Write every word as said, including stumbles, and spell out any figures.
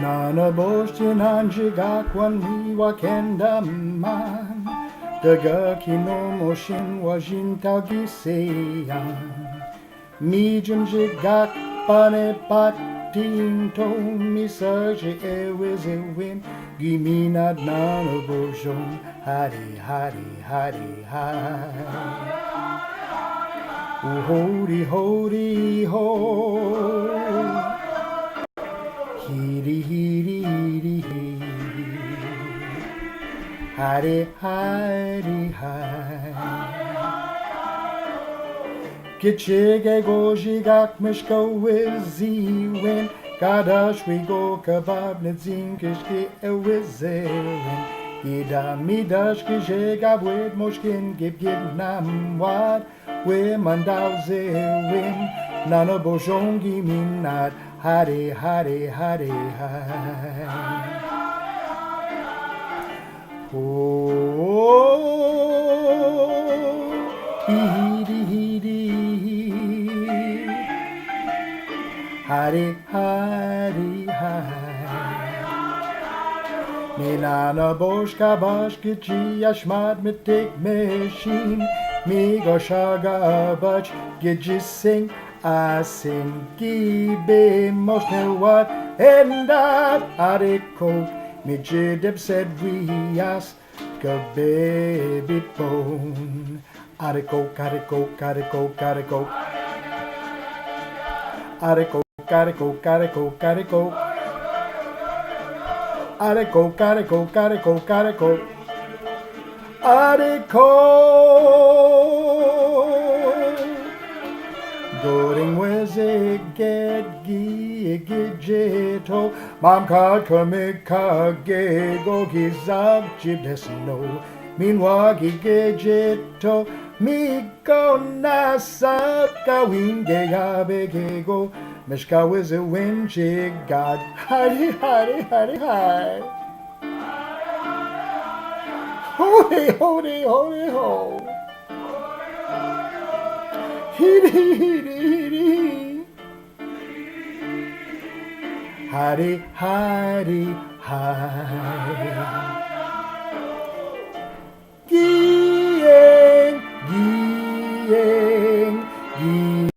Nana bosti nanji gakwan mi wa kenda man. Daga kino moshin wa jinta giseyan. Mi jim jigak pane patin to mi saji e wizi win. Gimina nana bojon. Hari, hari, hari, hari. Hori, hori, ho. Hiri, hiri, hiri, hi. Hari, hari, hari. Kichige goji gak mishka wizi win. Kadash wi go kabab ne zinkish ki e wizi win. Gida mi dash ki jega wid moshkin gib gib nam wad. We mandau ze win. Nana bojongi minat. Hare, hare, hare, hare. Ho, hi, hi, hi, hi, hi. Hari, hari, hari. Mi nana boshka bashka chi ashmat mit tek meshin. Mi goshaga bach gijising. Asin ki be moshne wat endat. Are kok mi jidip sed wi as ka baby bone. Are kok, are kok, are kok, are kok. Are kok, are kok, are kok, are kok. Are kok, are kok, are kok, are kok. Are kok. Goring weze get gi gijito. Mam ka kame ka ge go gi zag jib desno. Minwa gi gijito. Mi ko na sab ka winge ya be ge go. Mishka weze win jig gag. Hari, hari, hari, hari. Hore, hore, hore, ho. Hiri, hiri, hiri. Hari, hari, hari. Gieng, gieng, gieng.